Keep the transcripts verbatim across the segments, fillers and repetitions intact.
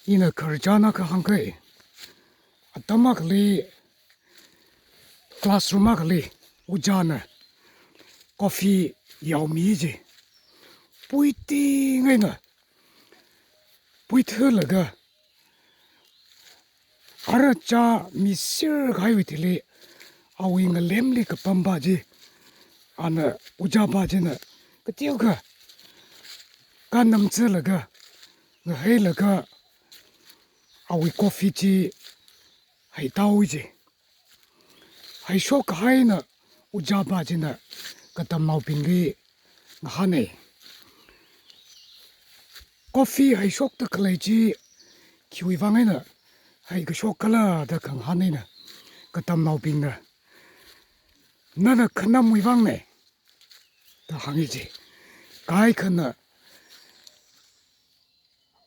Ina khararchan akha hāngkei. Atam akhali, classroom akhali, ojāna coffee yaomi chi. Puiting eina, puithalaga, ara chāmi sir kahaiwui thili, awui ngalemli kapampa chi, ana ojāpa china, kateokha, kanamzalaga, ngahailaga, awui coffee chi haitao chi. Haishok kahaina ojāpa china katamnaobingli ngahānei. Coffee haishokda khalei chi khiwui vang eina haikashok khala da khangahān eina katamnaobingna, nana khanamwui vangnei da hāngi chi. Kaikhana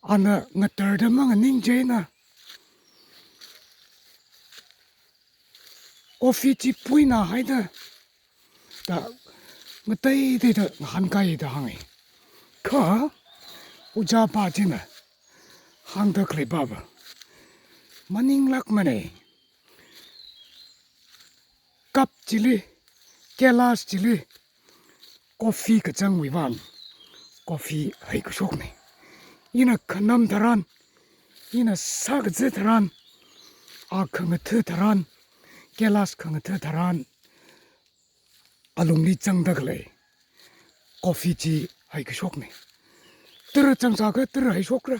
ana ngatarda manganing chieina, coffee chi puina haida, da ngateiteida ngahānkai da hāngi. Kha, ojāpa china hāngda khalei pava maninglākmanei. Cup chili, glass chili, coffee kachangwui vang, coffee haikashoknei. Ina khanam tharan, ina sākaza tharan, a khangatha tharan, glass khangatha tharan, alungli zangda khalei coffee chi haikashoknei. Tara zangsākha tara haishokra.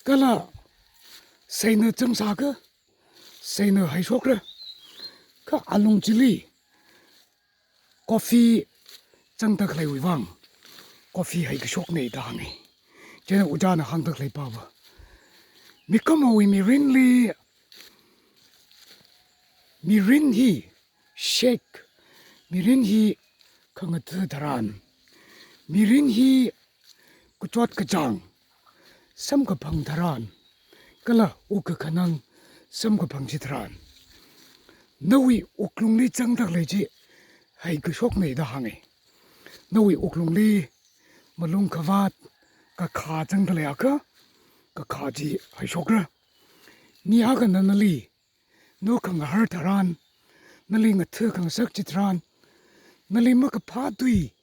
Kala seina zangsākha seina haishokra. Kha alung chili coffee zangda khaleiwui vang, coffee haikashoknei da hāngi. Chieina ojāna hāngda khalei pava, mikumowui mirinli, mirin hi shake, mirin hi khangatha tharan, mirin hi kachot kachāng samkaphang tharan, kala wukkhanang samkaphang chi tharan, nawui wuklungli zangda khalei chi haikashoknei da hāngi. Nawui wuklungli malungkhavāt kakha zangda leiakha, kakha chi haishokra. Mi akhana nali nokhangahar tharan, nali ngatha khangasak chitharan, nali makaphā tui,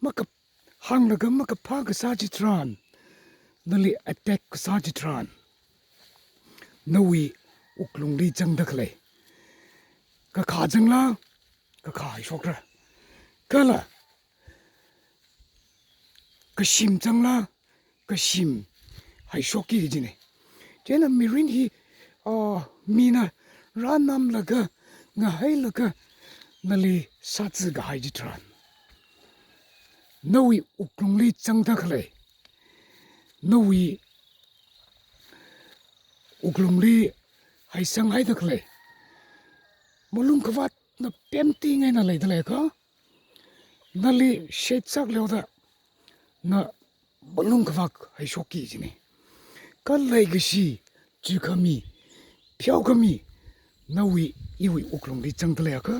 makap-, hānglaga makaphā kasā chitharan, nali attack kasā chitharan, nawui wuklungli zangda khalei kakha zangla, kakha haishokra. Kala kashim zangla, kashim haishokki kajinei. Chieina mirin hi, ah, mina rānamlaga, ngahailaga, nali sāzi kahai chitharan, nawui wuklungli zangda khalei, nawui wuklungli haisanghaida khalei malungkhavātna pemting eina leida leiakha, nali shade sākleoda, na malungkhavāt haishokki jinei. Kha leikashi, chukhami, pheokhami, nawui iwui wuklungli zangda leiakha,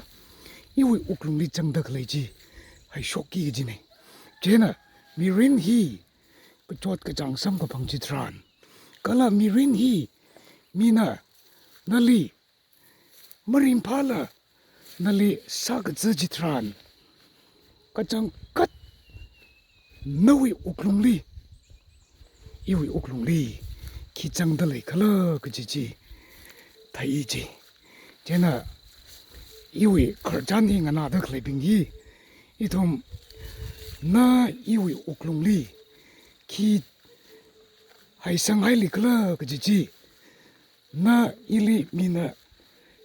iwui wuklungli zangda khalei chi haishokki kajinei. Chieina mirin hi kachot kachāng samkaphang chitharan, kala mirin hi mina nali maringphāla nali sākaza chitharan, kachangkhat nawui wuklungli, iwui wuklungli khi zangda leikhala kaji chi thei chi. Chieina iwui khararchan hi nganāda khaleibing hi, ithumna iwui wuklungli khi haisanghaili khala kaji chi, na ili mina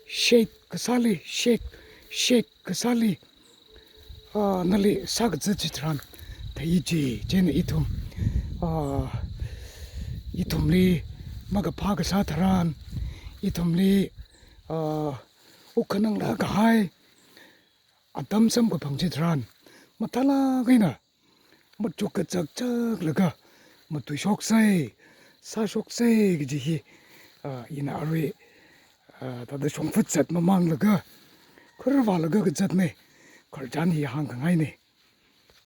shade kasāli, shake, shake kasāli, ah, nali sākaza chitharan thei chi, chieina ithum, ah, ithumli makaphā kasā tharan, ithumli, ah, wukkhanang rākahai atam samkaphang chitharan, mathālāk eina machuk kachak chaklaga matuishoksei, sāshoksei kaji hi, ah, ina arui, ah, thāda shongfa zat mamanglaga, khararvālaga kazatnei, khararchan hi hāngkhangainei.